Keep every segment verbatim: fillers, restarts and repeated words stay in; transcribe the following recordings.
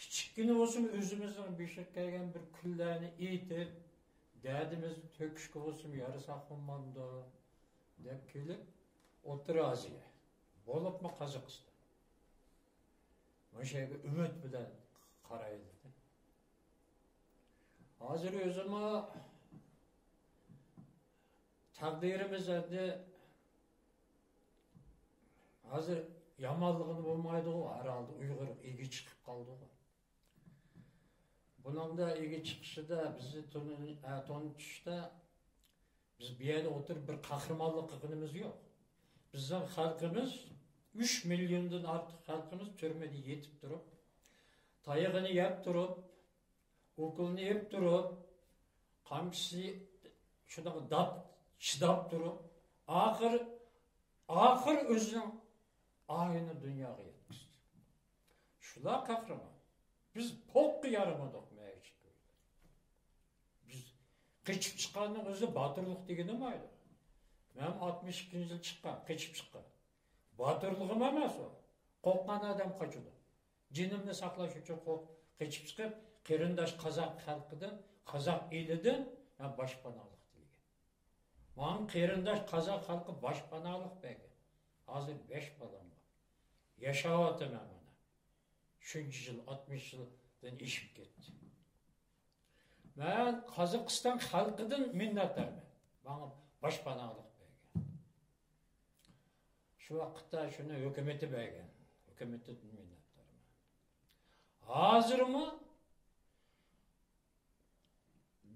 كىچىككىنە بولسىمۇ ئۆزىمىزنىڭ بېشىغا كەلگەن بىر كۈنلەرنى ئېيتىپ، دەردىمىزنى تۆكۈشكە بولسىمۇ يارىساق بولمامدۇ دەپ كېلىپ، ئوتتۇرا ئازىيا، بولۇپمۇ قازاقىستان، مۇشۇ يەرگە ئۈمىد بىلەن قارايدۇ. ھازىر ئۆزىمۇ تەقدىرىمىز ئەمدى ھازىر يامانلىقىنى بولمايدىغۇ، ھەر ھالدا ئۇيغۇر ئىگە چىقىپ قالدىغۇ. بۇنىڭدا ئىگە چىقىشىدا بىزنى تونۇ-، ئە، تونۇتۇشتا بىز بۇ يەردە ئولتۇرۇپ بىر قەھرىمانلىق قىلغىنىمىز يوق. بىزنىڭ خەلقىمىز، ئۈچ مىليوندىن ئارتۇق خەلقىمىز تۈرمىدە يېتىپ تۇرۇپ، تايىقىنى يەپ تۇرۇپ، ئوكۇلنى يەپ تۇرۇپ، قامچىسى شۇنداق داپ، چىداپ تۇرۇپ، ئاخىر، ئاخىر ئۆزىنىڭ ئاھىنى دۇنياغا يەتكۈزدى. شۇلار قەھرىمان. بىز پوققا يارىمىدۇق، مەيىشكە. بىز قېچىپ چىققاننىڭ ئۆزى باتۇرلۇق دېگىنىمايدۇ. مەن ئاتمىش ئىككىنچى يىل چىققان، قېچىپ چىققان. باتۇرلۇقىم ئەمەس ئۇ. قورققان ئادەم قاچىدۇ. جېنىمنى ساقلاش ئۈچۈن قورق-، قېچىپ چىقىپ، قېرىنداش قازاق خەلقىدىن، قازاق ئېلىدىن مەن باشپاناھلىق تىلىگەن. ماڭا قېرىنداش قازاق خەلقى باشپاناھلىق بەرگەن. ھازىر بەش بالام بار. ياشاۋاتىمەن مانا. شۇنچە يىل، ئاتمىش يىلدىن ئېشىپ كەتتى. مەن قازاقىستان خەلقىدىن مىننەتدارمەن. ماڭا باشپاناھلىق بەرگەن. شۇ ۋاقىتتا شۇنى ھۆكۈمىتى بەرگەن. ھۆكۈمىتىدىن مىننەتدارمەن. ھازىرمۇ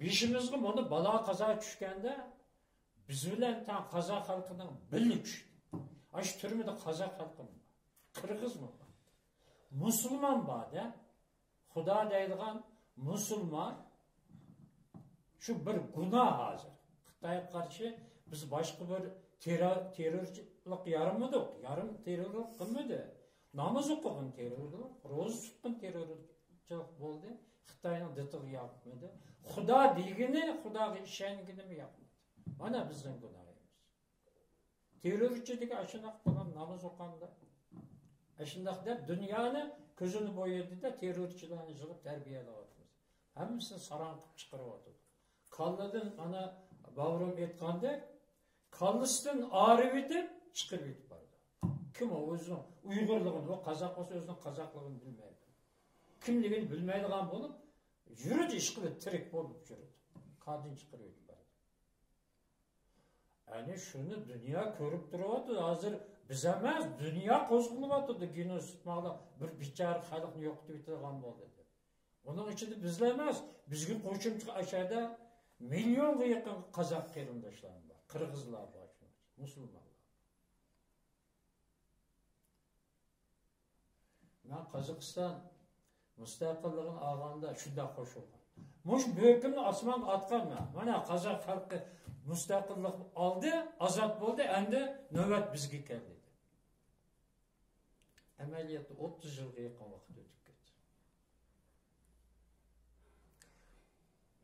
بېشىمىزغا مانا بالا قازا چۈشكەندە، بىز بىلەن تەڭ قازاق خەلقىنىڭ بىللە چۈشتى. ئاشۇ تۈرمىدە قازاق خەلقىمۇ بار، قىرغىزمۇ بار، مۇسۇلمان بار-دە. خۇدا دەيدىغان مۇسۇلمان شۇ بىر گۇناھ ھازىر. خىتايغا قارشى بىز باشقا بىر تېررور-، تېررورچىلىق يارىمىدۇق، يارىم تېررورلۇق قىلمىدى. ناماز ئوقۇغان تېررورلۇق، روزا تۇتقان تېررورچىلىق بولدى. خىتاينىڭ دىتىغا ياقمىدى. خۇدا دېگىنى، خۇداغا ئىشەنگىنىمۇ ياقمىدى. مانا بىزنىڭ گۇناھىمىز. تېررورچى دېگەن ئاشۇنداق بولغان ناماز ئوقۇغاندا، ئاشۇنداق دەپ دۇنيانى كۆزىنى بويىدى-دە، تېررورچىلارنى يىغىپ تەربىيەلەۋاتىمىز. ھەممىسىنى ساراڭ قىلىپ چىقىرىۋاتىدۇ. كاللىدىن، ئانا، باۋرۇم ئېيتقاندەك، كاللىسىدىن ئايرىۋېتىپ، چىقىرىۋېتىپ بارىدۇ. كىم ئۇ ئۆزىنىڭ ئۇيغۇرلۇقىنى، ئۇ قازاق بولسا ئۆزىنىڭ قازاقلىقىنى بىلمەيدۇ. كىملىكىنى بىلمەيدىغان بولۇپ، يۈرىدۇ، ئىشقىلىپ تىرىك بولۇپ يۈرىدۇ. كاللىدىن چىقىرىۋېتىپ بارىدۇ. يەنى شۇنى دۇنيا كۆرۈپ تۇرۇۋاتىدۇ. ھازىر بىز ئەمەس، دۇنيا قوزغىلىۋاتىدۇ. گېنوسىد مانا بىر بىچارە خەلقنى يوقىتىۋېتىدىغان بولدى دەپ. ئۇنىڭ ئىچىدە بىزلا ئەمەس، بىزگە قوشۇمچە ئاشۇ يەردە مىليونغا يېقىن قازاق قېرىنداشلار بار، قىرغىزلار بار، مۇسۇلمانلار. مەن قازاقىستان مۇستەقىللىقىنى ئالغاندا شۇنداق خۇش بولغان. مۇشۇ بۆكۈمنى ئاسمانغا ئاتقان مەن. مانا قازاق خەلقى مۇستەقىللىق ئالدى، ئازاد بولدى، ئەمدى نۆۋەت بىزگە كەلدى. ئەمەلىيەتتە ئوتتۇز يىلغا يېقىن ۋاقىت ئۆتۈپ كەتتى.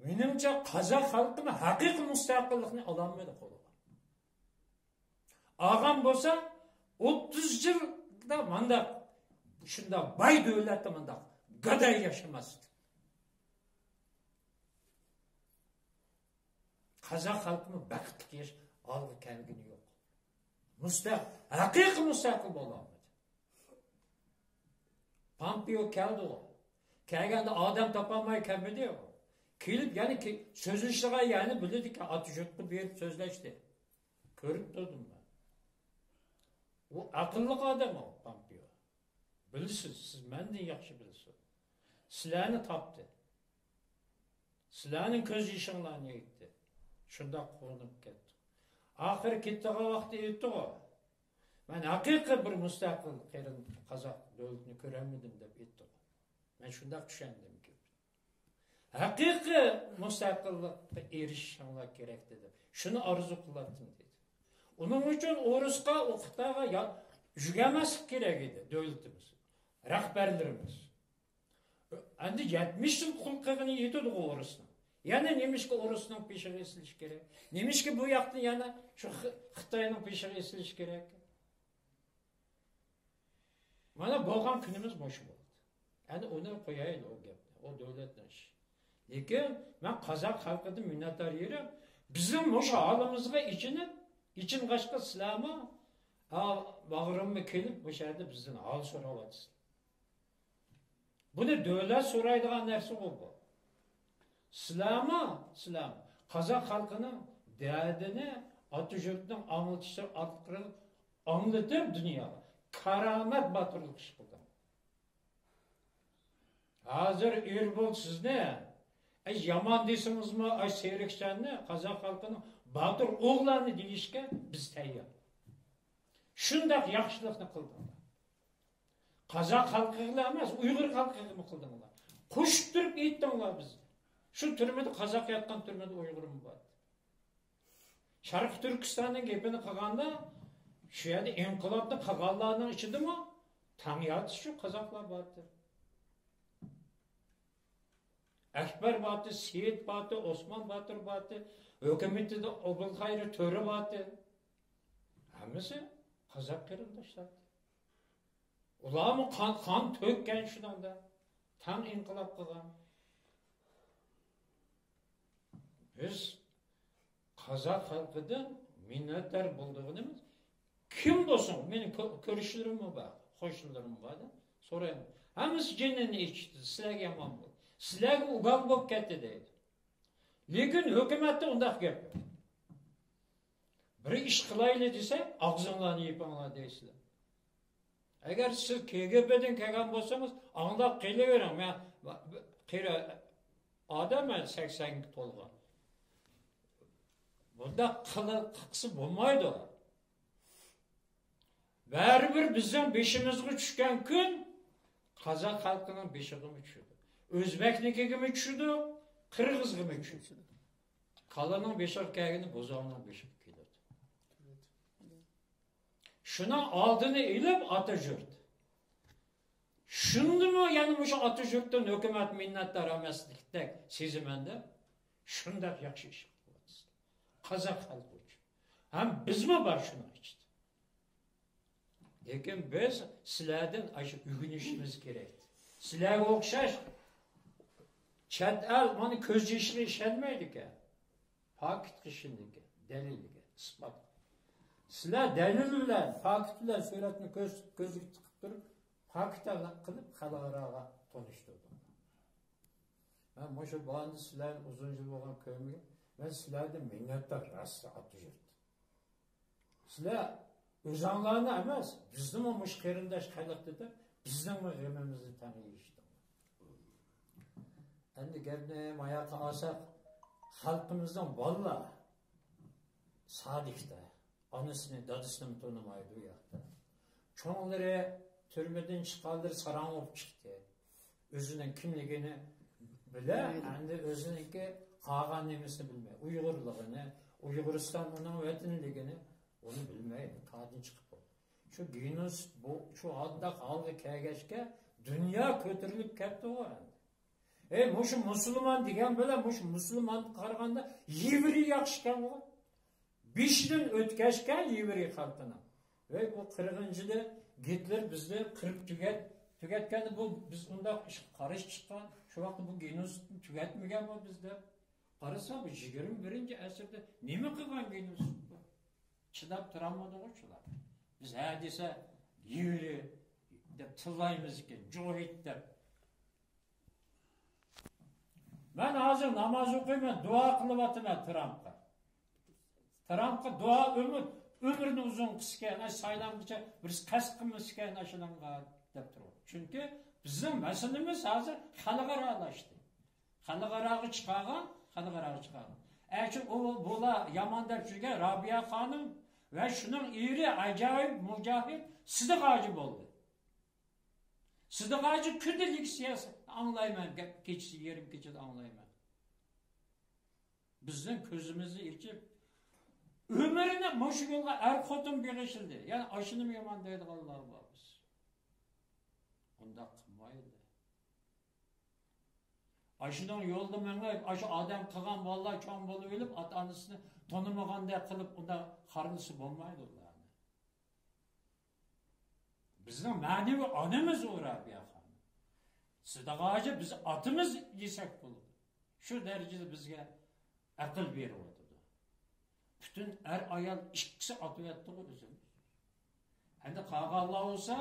مېنىڭچە، قازاق خەلقىمۇ ھەقىقىي مۇستەقىللىقنى ئالالمىدى قولىغا. ئالغان بولسا، ئوتتۇز يىلدا مانداق، شۇنداق باي دۆلەتتە مانداق گاداي ياشىماستى. قازاق خەلقىمۇ بەختلىك ياش-، ئالغا كەلگىنى يوق. مۇستەق-، ھەقىقىي مۇستەقىل بولالمىدى. پامپېئو كەلدىغۇ. كەلگەندە ئادەم تاپالماي كەلمىدى ئۇ. كېلىپ يەنە كې-، سۆزلىشىدىغان يەرنى بىلىدىكەن، ئاتىشوتقا بېرىپ سۆزلەشتى. كۆرۈپ تۇردۇم مەن. ئۇ ئەقىللىق ئادەم ئۇ، پامپېئو. بىلىسىز، سىز مەندىن ياخشى بىلىسىز. سىلەرنى تاپتى. سىلەرنىڭ كۆز يېشىڭلارنى يەيتتى. شۇنداق قۇۋىنىپ كەتتۇق. ئاخىرى كېتىدىغان ۋاقتى ئېيتتىغۇ. مەن ھەقىقىي بىر مۇستەقىل قېرىن قازاق دۆلىتىنى كۆرەلمىدىم دەپ ئېيتتىغۇ. مەن شۇنداق چۈشەندىم گېپىنى. ھەقىقىي مۇستەقىللىققا ئېرىشىشىڭلار كېرەك دېدى. شۇنى ئارزۇ قىلاتتىم دېدى. ئۇنىڭ ئۈچۈن ئورۇسقا، ئۇ خىتايغا يا-، يۈگەنمەسلىك كېرەك ئىدى دۆلىتىمىز، رەھبەرلىرىمىز. ئەمدى يەتمىش يىل قۇل قىلغىنى يېتىدىغۇ ئورۇسنىڭ. يەنە نېمىشقا ئورۇسنىڭ پېشىغا ئېسىلىش كېرەك؟ نېمىشقا بۇ ياقتىن يەنە شۇ خى-، خىتاينىڭ پېشىغا ئېسىلىش كېرەك؟ مانا بولغان كۈنىمىز مۇشۇ بولدى. ئەنە ئۇنى قويايلى ئۇ گەپنى، ئۇ دۆلەتنىڭ ئىشى. لېكىن مەن قازاق خەلقىدىن مىننەتدار يېرىم، بىزنىڭ مۇشۇ ھالىمىزغا ئېچىنىپ، ئېچىنغاچقا سىلەرمۇ، ھا، باغرىمغا كېلىپ مۇشۇ يەردە بىزدىن ھال سوراۋاتىسىلەر. بۇنى دۆلەت سورايدىغان نەرسىغۇ بۇ. سىلەرمۇ، سىلەرمۇ قازاق خەلقىنىڭ دەردىنى ئاتىيۇرتنىڭ ئاڭلىتىشلىرى ئارقىلىق ئاڭلىتىپ دۇنياغا كارامەت باتۇرلۇق ئىش قىلدىڭلار. ھازىر ئېربول سىزنى، ئەي، يامان دېسىڭىزمۇ، ئاي، سېرىقچاننى، قازاق خەلقىنىڭ باتۇر ئوغلانى دېيىشكە بىز تەييار. شۇنداق ياخشىلىقنى قىلدىڭلار. قازاق خەلقىگىلا ئەمەس، ئۇيغۇر خەلقىگىمۇ قىلدىڭلار. قوشۇپ تۇرۇپ ئېيتتىڭلار بىزگە. شۇ تۈرمىدە، قازاق ياتقان تۈرمىدە ئۇيغۇرمۇ بار. شەرقىي تۈركىستاننىڭ گېپىنى قىلغاندا، شۇ يەردە ئىنقىلابنى قىلغانلارنىڭ ئىچىدىمۇ تاڭ يارىتىشچۇ قازاقلار بارتى. ئەكبەر بارتى، سېيىت بارتى، ئوسمان باتۇر بارتى، ھۆكۈمىتىدە ئابۇلخەير تۆرە بارتى. ھەممىسى قازاق قېرىنداشلاردى. ئۇلارمۇ قان، قان تۆككەن شۇنىڭدا. تاڭ ئىنقىلاب قىلغان. بىز قازاق خەلقىدىن مىننەتدار بولىدىغىنىمىز، كىم بولسۇن، مېنىڭ كۆ-، كۆرۈشلىرىممۇ بار، قوشنىلىرىم بار، سورايمەن. ھەممىسى جېنىنى ئېچىشتى، سىلەرگە يامان بولدى، سىلەرگە ئۇگال بولۇپ كەتتى دەيدۇ. لېكىن ھۆكۈمەتتە ئۇنداق گەپ يوق. بىر ئىش قىلايلى دېسە، ئاغزىڭلارنى يېپىڭلار دەيسىلەر. ئەگەر سىز كېگېبېدىن كەلگەن بولسىڭىز، ئاڭلاپ قېلىۋېرىڭ. مەن قېرى ئادەم، مەن سەكسەنگە تولغان. بۇنداق قىل-، قىلقىسى بولمايدۇ. بەرىبىر بىزنىڭ بېشىمىزغا چۈشكەن كۈن قازاق خەلقىنىڭ بېشىغىمۇ چۈشىدۇ. ئۆزبەكنىڭكىگىمۇ چۈشىدۇ، قىرغىزغىمۇ چۈشىدۇ. كالىنىڭ بېشىغا كەلگىنى بۇزاۋنىڭ بېشىغا كېلىدۇ. شۇنىڭ ئالدىنى ئېلىپ ئاتىيۇرت. شۇندىمۇ يەنە مۇشۇ ئاتىيۇرتتىن ھۆكۈمەت مىننەتدار ئەمەسلىكتەك سېزىمەن دەپ، شۇنداق ياخشى ئىش قىلىۋاتىسىز. قازاق خەلقى ئۈچۈن. ھەم بىزمۇ بار شۇنىڭ ئىچىدە. لېكىن بىز سىلەردىن ئاشۇ ئۆگىنىشىمىز كېرەك. سىلەرگە ئوخشاش چەت ئەل مانا كۆز يېشىغا ئىشەنمەيدىكەن. پاكىتقا ئىشىنىدىكەن، دەلىلگە، ئىسپاتقا. سىلەر دەلىل بىلەن، پاكىت بىلەن سۈرەتنى كۆز، كۆزگە تىقىپ تۇرۇپ، پاكىت قىلىپ خەلقئاراغا تونۇشتۇردۇڭلار. مەن مۇشۇ باھانىدە سىلەرنى ئۇزۇن يىل بولغان كۆرمىگەن. مەن سىلەردىن مىننەتدار، راست ئاتىيۇرت. سىلەر ئۆزۈڭلارنى ئەمەس، بىزنىمۇ مۇشۇ قېرىنداش خەلق دېدى، بىزنىڭمۇ غېمىمىزنى تەڭ يېيىشتىڭلار. ئەمدى گەپنى ماياققا ئالساق، خەلقىمىزنىڭ بالىلار سادىكتا، ئانىسىنى، دادىسىنىمۇ تونۇمايدۇ ئۇ ياقتا. چوڭلىرى تۈرمىدىن چىققانلىرى ساراڭ بولۇپ چىقتى. ئۆزىنىڭ كىملىكىنى بىلە، ئەمدى ئۆزىنىڭكى قالغان نېمىسىنى بىلمەي، ئۇيغۇرلۇقىنى، ئۇيغۇرىستان ئۇنىڭ ۋەتىنىلىكىنى ئۇنى بىلمەي، تادىن چىقىپ بولدى. شۇ گېنوسىد بۇ، شۇ ھالداق ھالغا كەلگەچكە دۇنيا كۆتۈرۈلۈپ كەتتىغۇ ئەمدى. ئەي، مۇشۇ مۇسۇلمان دېگەن بىلەن مۇشۇ مۇسۇلمانغا قارىغاندا يېۋرېي ياخشىكەنغۇ. بېشىدىن ئۆتكەچكەن يېۋرېي خەلقىنىڭ. ۋەي، بۇ قىرغىنچىلىق، گىتلېر بىزنى قىرىپ تۈگەت-، تۈگەتكەندە بۇ، بىز ئۇنداق ئىشقا قارشى چىققان، شۇ ۋاقىتتا بۇ گېنوسىدنى تۈگەتمىگەن بۇ بىز دەپ. قارىسا، بۇ يىگىرمە بىرىنچى ئەسىردە نېمە قىلغان گېنوسىد بۇ؟ چىداپ تۇرالمىدىغۇ شۇلار. بىز ھە دېسە، يېۋرېي دەپ تىللايمىزكەن، جوھىد دەپ. مەن ھازىر ناماز ئوقۇيمەن، دۇئا قىلىۋاتىمەن ترامپقا. ترامپقا دۇئا ئۆمۈر، ئۆمرىنى ئۇزۇن قىلسىكەن، ئاي سايلامغىچە بىرسى قەست قىلمىسىكەن ئاشۇنىڭغا دەپ تۇرۇۋاتىمەن. چۈنكى بىزنىڭ مەسىلىمىز ھازىر خەلقئارالاشتى. خەلقئاراغا چىقارغان، خەلقئاراغا چىقارغان. ئەچۇ ئۇ، بۇلار يامان دەپ يۈرگەن رابىيە خانىم ۋە شۇنىڭ ئېرى ئاجايىپ مۇجاھىد سىدىق ھاجى بولدى. سىدىق ھاجى كۈندە لېكسىيە ئاڭلايمەن، گەپ كېچىسى، يېرىم كېچىدە ئاڭلايمەن. بىزنىڭ كۆزىمىزنى ئېچىپ، ئۆمرىنى مۇشۇ يولغا ئەر خوتۇن بېغىشلىدى. يەنى ئاشۇنىمۇ يامان دەيدىغانلار بار بىز. ئۇنداق قىلمايلى. ئاشۇنىڭ يولىدا مېڭىپ، ئاشۇ ئادەم قىلغان بالىلار چوڭ بولۇۋېلىپ، ئاتا-ئانىسىنى تونۇمىغاندەك قىلىپ، ئۇنداق قارىلىسا بولمايدۇ ئۇلارنى. بىزنىڭ مەنىۋى ئانىمىز ئۇ رابىيە خانىم. سىدىق ھاجى بىز ئاتىمىز دېسەك بولىدۇ. شۇ دەرىجىدە بىزگە ئەقىل بېرىۋاتىدۇ. پۈتۈن ئەر-ئايال ئىككىسى ئاتىۋەتتىغۇ ئۆزىمىز. ئەمدى قالغانلار بولسا،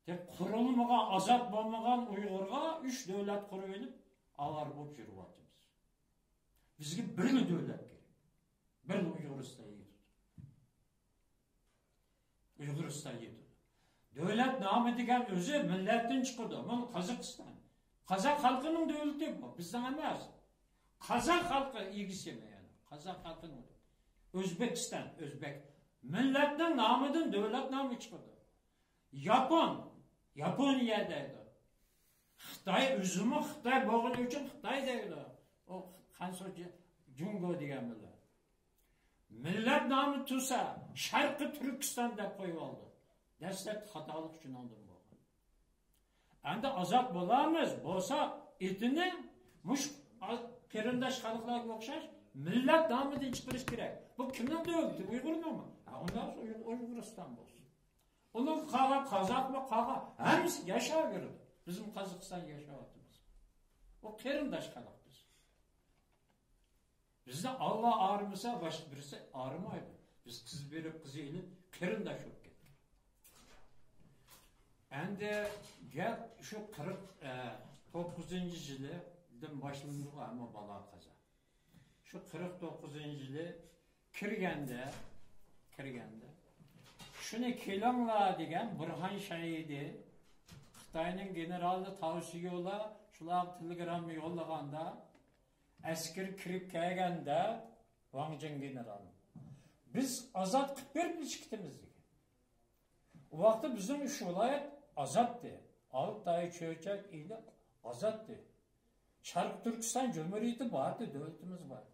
تېخى قۇرۇلمىغان، ئازاد بولمىغان ئۇيغۇرغا ئۈچ دۆلەت قۇرۇۋېلىپ، ئاۋارە بولۇپ يۈرۈۋاتىمىز. بىزگە بىرلا دۆلەت كېرەك. بىرلا ئۇيغۇرىستان يېتىدۇ. ئۇيغۇرىستان يېتىدۇ. دۆلەت نامى دېگەن ئۆزى مىللەتتىن چىقىدۇ. مانا قازاقىستان. قازاق خەلقىنىڭ دۆلىتى بۇ، بىزنىڭ ئەمەس. قازاق خەلقى ئىگىسى يەنى. قازاق خەلقىنىڭ. ئۆزبېكىستان، ئۆزبېك. مىللەتنىڭ نامىدىن دۆلەت نامى چىقىدۇ. ياپون، ياپونىيە دەيدۇ. خىتاي ئۆزىمۇ خىتاي بولغىنى ئۈچۈن خىتاي دەيدۇ. ئۇ خەنزۇ جۇڭگو دېگەن بىلەن. مىللەت نامى تۇرسا، شەرقىي تۈركىستان دەپ قويۇۋالدى. دەسلەپكى خاتالىق شۇنىڭدىن بولغان. ئەمدى ئازاد بولامىز، بولسا ئېتىنى مۇشۇ قېرىنداش خەلقلەرگە ئوخشاش مىللەت نامىدىن چىقىرىش كېرەك. بۇ كىمنىڭ دۆلىتى؟ ئۇيغۇرنىڭمۇ؟ ھە، ئۇنداق بولسا ئۇيغۇر-، ئۇيغۇرىستان بولسۇن. ئۇنىڭ قالغان قازاقمۇ قالغان ھەممىسى ياشاۋېرىدۇ. بىزمۇ قازاقىستاندا ياشاۋاتىمىز. ئۇ قېرىنداش خەلق بىز. بىزنى ئاللا ئارىمىسا، باشقا بىرسى ئارىمايدۇ. بىز قىز بېرىپ، قىز ئېلىپ، قېرىنداش بولۇپ كەتتۇق. ئەمدى گەپ شۇ قىرىق توققۇزىنچى يىلىدىن باشلىنىدىغۇ ھەممە بالا قازا. شۇ قىرىق توققۇزىنچى يىلى كىرگەندە، كىرگەندە، شۇنى كېلىڭلار دېگەن بۇرھان شاھىدى، خىتاينىڭ گېنېرالى تاۋسىيولا شۇلارغا تېلېگرامما يوللىغاندا، ئەسكىرى كىرىپ كەلگەندە، ۋاڭ جېن گېنېرال، بىز ئازاد قىلىپ بېرىپ كېتىمىز دېگەن. ئۇ ۋاقىتتا بىزنىڭ ئۈچ ۋىلايەت ئازادتى. ئالتاي، چۆچەك، ئىلى ئازادتى. شەرقىي تۈركىستان جۇمھۇرىيىتى بارتى، دۆلىتىمىز بارتى.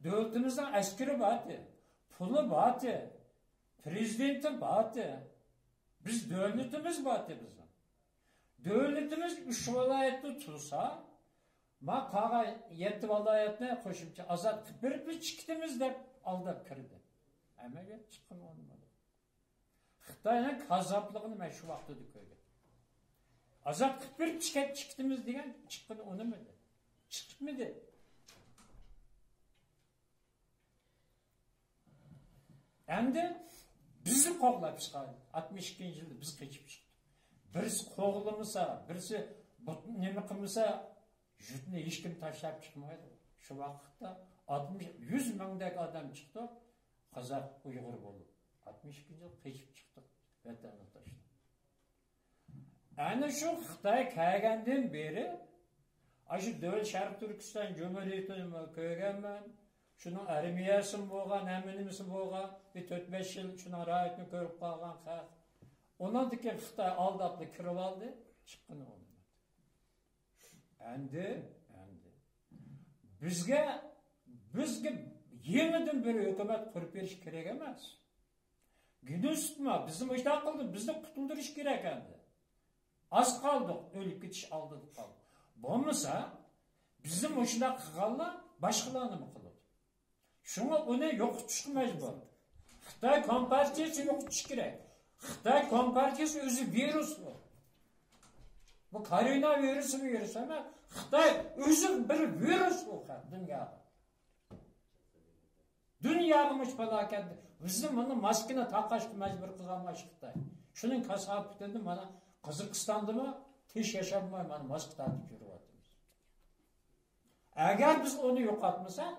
دۆلىتىمىزنىڭ ئەسكىرى بارتى، پۇلى بارتى، پىرېزىدېنتى بارتى. بىز دۆلىتىمىز بارتى بىزنىڭ. دۆلىتىمىز ئۈچ ۋىلايەتتە تۇرسا، ما قالغان يەتتە ۋىلايەتنى قوشۇمچە ئازاد قىلىپ بېرىپ بىز چىقىتىمىز دەپ ئالداپ كىردى. ئەمەلىيەت چىققىنى ئۇنىمىدى. خىتاينىڭ كاززاپلىقىنى مەن شۇ ۋاقىتتا كۆردۈم. ئازاد قىلىپ بېرىپ چىقىپ چىقىتىمىز دېگەن چىققىنى ئۇنىمىدى. چىقمىدى. ئەمدى بىزنى قوغلاپ چىقايلى. ئاتمىش ئىككىنچى يىلدا بىز قېچىپ چىقتۇق. بىرسى قوغلىمىسا، بىرسى بۇ-، نېمە قىلمىسا، يۇرتنى ھېچكىم تاشلاپ چىقمايدۇ. شۇ ۋاقىتتا ئاتمىش، يۈز مىڭدەك ئادەم چىقتۇق، قازاق، ئۇيغۇر بولۇپ. ئاتمىش ئىككىنچى يىل قېچىپ چىقتۇق، ۋەتەننى تاشلاپ. ئەنە شۇ خىتاي كەلگەندىن بېرى، ئاشۇ دۆلەت شەرقىي تۈركىستان جۇمھۇرىيىتىنى كۆرگەنمەن. شۇنىڭ ئارمىيەسىمۇ بولغان، ھەممە نېمىسى بولغان. بىر تۆت بەش يىل شۇنىڭ رايىتىنى كۆرۈپ قالغان خەق. ئۇنىڭدىن كېيىن خىتاي ئالداپلا كىرىۋالدى، چىققىنى ئۇنىمىدى. ئەمدى، ئەمدى بىزگە، بىزگە يېڭىدىن بىر ھۆكۈمەت قۇرۇپ بېرىش كېرەك ئەمەس. گېنوسىدما، بىزنى مۇشۇنداق قىلدى، بىزنى قۇتۇلدۇرۇش كېرەك ئەمدى. ئاز قالدۇق، ئۆلۈپ كېتىش ئالدىدا قالدۇق. بولمىسا، بىزنى مۇشۇنداق قىلغانلار باشقىلار نېمە قىلىدۇ؟ شۇڭا ئۇنى يوقىتىشقا مەجبۇر. خىتاي كومپارتىيىسى يوقىتىش كېرەك. خىتاي كومپارتىيىسى ئۆزى ۋىرۇس بۇ. بۇ كورونا ۋىرۇسى ۋىرۇس ئەمەس. خىتاي ئۆزى بىر ۋىرۇس بۇ دۇنياغا. دۇنياغا مۇشۇ پالاكەت. بىزنى مانا ماسكىنى تاقاشقا مەجبۇر قىلغان مانا شۇ خىتاي. شۇنىڭ كاساپىتىدىن مانا قازاقىستاندىمۇ تىنچ ياشالماي مانا ماسكا تارتىپ يۈرۈۋاتىمىز. ئەگەر بىز ئۇنى يوقاتمىساق،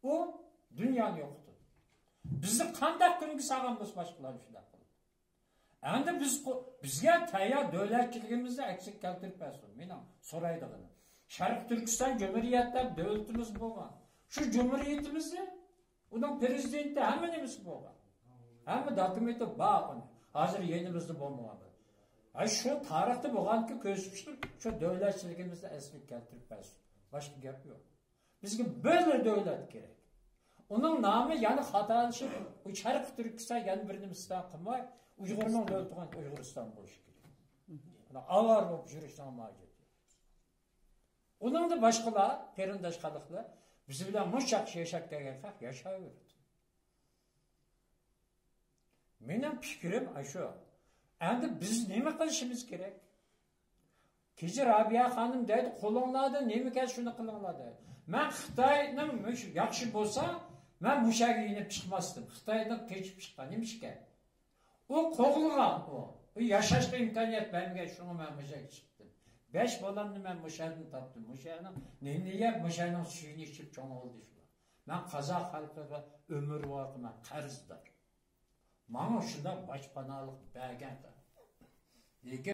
ئۇ دۇنيانى يوقىتىدۇ. بىزنى قانداق كۈنگە سالغان بولسا باشقىلار شۇنداق قىلىدۇ. ئەمدى بىز قو-، بىزگە تەييار دۆلەتچىلىكىمىزنى ئەكسىگە كەلتۈرۈپ بەرسۇن. مېنىڭ سورايدىغىنىم. شەرقىي تۈركىستان جۇمھۇرىيەت دەپ دۆلىتىمىز بولغان. شۇ جۇمھۇرىيىتىمىزنى ئۇنىڭ پىرېزىدېنتى ھەممە نېمىسى بولغان. ھەممە دوكۇمېنتى بار ئۇنىڭ. ھازىر يېنىمىزدا بولمىغان. ھە، شۇ تارىختا بولغانكى كۆرسىتىشتۇر، شۇ دۆلەتچىلىكىمىزنى ئەسلىگە كەلتۈرۈپ بەرسۇن. باشقا گەپ يوق. بىزگە بىر دۆلەت كېرەك. ئۇنىڭ نامى يەنە خاتالىشىپ، ئۇ شەرقىي تۈركىستان يەنە بىر نېمە ئىستان قىلماي، ئۇيغۇرنىڭ دۆلىتى بولغان ئۇيغۇرىستان بولۇشى كېرەك. ئاۋارە بولۇپ يۈرۈشنىڭ ھاجىتى يوق. ئۇنىڭدا باشقىلار، قېرىنداش خەلقلەر بىز بىلەن مۇشۇ ياشاپ كەلگەن خەق ياشاۋېرىدۇ. مېنىڭ پىكرىم ئاشۇ. ئەمدى بىز نېمە قىلىشىمىز كېرەك؟ كېچە رابىيە خانىم دەيدۇ، قولۇڭلاردا نېمە كەلسە شۇنى قىلىڭلار دەيدۇ. مەن خىتاينىڭ مۇش-، ياخشى بولسا، مەن مۇشۇ يەرگە يېنىپ چىقماستىم. خىتايدىن قېچىپ چىققان. نېمە ئىكەن؟ ئۇ قوغلىغان ئۇ. ئۇ ياشاشقا ئىمكانىيەت بەرمىگەن، شۇڭا مەن مۇشۇ يەرگە چىقتىم. بەش بالامنى مەن مۇشۇ يەردىن تاپتىم. مۇشۇ يەرنىڭ نېنىنى يەپ، مۇشۇ يەرنىڭ سۈيىنى ئىچىپ چوڭ بولدى شۇلار. مەن قازاق خەلقىگە ئۆمۈر بويى مەن قەرزدار. ماڭا شۇنداق باشپاناھلىق بەرگەن. لېكىن